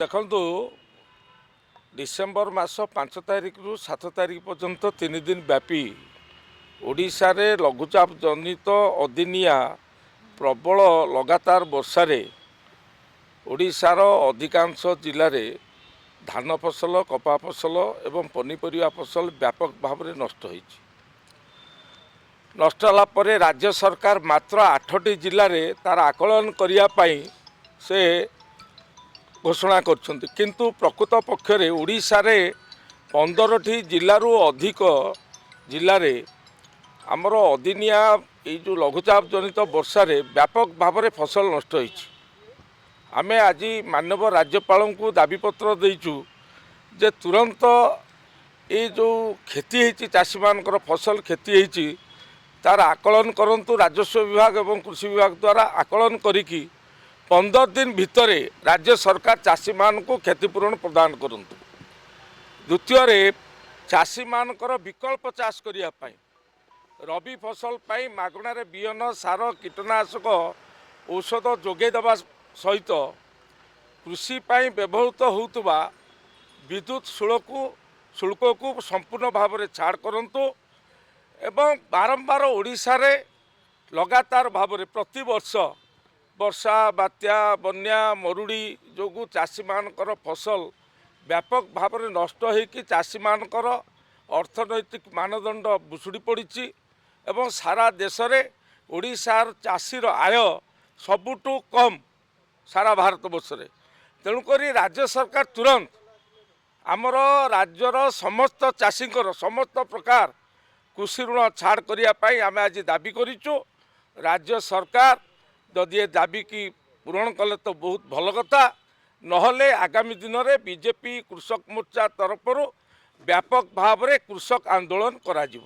ଦେଖନ୍ତୁ, ଡିସେମ୍ବର ମାସ 5 ତାରିଖରୁ 7 ତାରିଖ ପର୍ଯ୍ୟନ୍ତ 3 ଦିନ ବ୍ୟାପୀ ଓଡ଼ିଶାରେ ଲଘୁଚାପ ଜନିତ ଅଦିନିଆ ପ୍ରବଳ ଲଗାତାର ବର୍ଷାରେ ଓଡ଼ିଶାର ଅଧିକାଂଶ ଜିଲ୍ଲାରେ ଧାନ ଫସଲ, କପା ଫସଲ ଏବଂ ପନିପରିବା ଫସଲ ବ୍ୟାପକ ଭାବରେ ନଷ୍ଟ ହୋଇଛି। ନଷ୍ଟ ହେଲା ପରେ ରାଜ୍ୟ ସରକାର ମାତ୍ର ଆଠଟି ଜିଲ୍ଲାରେ ତାର ଆକଳନ କରିବା ପାଇଁ ସେ ଘୋଷଣା କରିଛନ୍ତି। କିନ୍ତୁ ପ୍ରକୃତ ପକ୍ଷରେ ଓଡ଼ିଶାରେ 15ଟି ଜିଲ୍ଲାରୁ ଅଧିକ ଜିଲ୍ଲାରେ ଆମର ଅଦିନିଆ ଏଇ ଯେଉଁ ଲଘୁଚାପ ଜନିତ ବର୍ଷାରେ ବ୍ୟାପକ ଭାବରେ ଫସଲ ନଷ୍ଟ ହୋଇଛି। ଆମେ ଆଜି ମାନ୍ୟବର ରାଜ୍ୟପାଳଙ୍କୁ ଦାବିପତ୍ର ଦେଇଛୁ ଯେ ତୁରନ୍ତ ଏଇ ଯେଉଁ କ୍ଷତି ହେଇଛି, ଚାଷୀମାନଙ୍କର ଫସଲ କ୍ଷତି ହେଇଛି, ତାର ଆକଳନ କରନ୍ତୁ। ରାଜସ୍ୱ ବିଭାଗ ଏବଂ କୃଷି ବିଭାଗ ଦ୍ୱାରା ଆକଳନ କରିକି 15 ଦିନ ଭିତରେ ରାଜ୍ୟ ସରକାର ଚାଷୀମାନଙ୍କୁ କ୍ଷତିପୂରଣ ପ୍ରଦାନ କରନ୍ତୁ। ଦ୍ୱିତୀୟରେ, ଚାଷୀମାନଙ୍କର ବିକଳ୍ପ ଚାଷ କରିବା ପାଇଁ ରବି ଫସଲ ପାଇଁ ମାଗଣାରେ ବିହନ, ସାର, କୀଟନାଶକ ଔଷଧ ଯୋଗାଇ ଦେବା ସହିତ କୃଷି ପାଇଁ ବ୍ୟବହୃତ ହେଉଥିବା ବିଦ୍ୟୁତ ଶୁଳ୍କକୁ ସମ୍ପୂର୍ଣ୍ଣ ଭାବରେ ଛାଡ଼ କରନ୍ତୁ। ଏବଂ ବାରମ୍ବାର ଓଡ଼ିଶାରେ ଲଗାତାର ଭାବରେ ପ୍ରତିବର୍ଷ ବର୍ଷା, ବାତ୍ୟା, ବନ୍ୟା, ମରୁଡ଼ି ଯୋଗୁଁ ଚାଷୀମାନଙ୍କର ଫସଲ ବ୍ୟାପକ ଭାବରେ ନଷ୍ଟ ହୋଇକି ଚାଷୀମାନଙ୍କର ଅର୍ଥନୈତିକ ମାନଦଣ୍ଡ ଭୁଷୁଡ଼ି ପଡ଼ିଛି ଏବଂ ସାରା ଦେଶରେ ଓଡ଼ିଶାର ଚାଷୀର ଆୟ ସବୁଠୁ କମ୍ ସାରା ଭାରତ ବର୍ଷରେ। ତେଣୁକରି ରାଜ୍ୟ ସରକାର ତୁରନ୍ତ ଆମର ରାଜ୍ୟର ସମସ୍ତ ଚାଷୀଙ୍କର ସମସ୍ତ ପ୍ରକାର କୃଷି ଋଣ ଛାଡ଼ କରିବା ପାଇଁ ଆମେ ଆଜି ଦାବି କରିଛୁ। ରାଜ୍ୟ ସରକାର ଯଦି ଏ ଦାବିକି ପୂରଣ କଲେ ତ ବହୁତ ଭଲ କଥା, ନହେଲେ ଆଗାମୀ ଦିନରେ ବିଜେପି କୃଷକ ମୋର୍ଚ୍ଚା ତରଫରୁ ବ୍ୟାପକ ଭାବରେ କୃଷକ ଆନ୍ଦୋଳନ କରାଯିବ।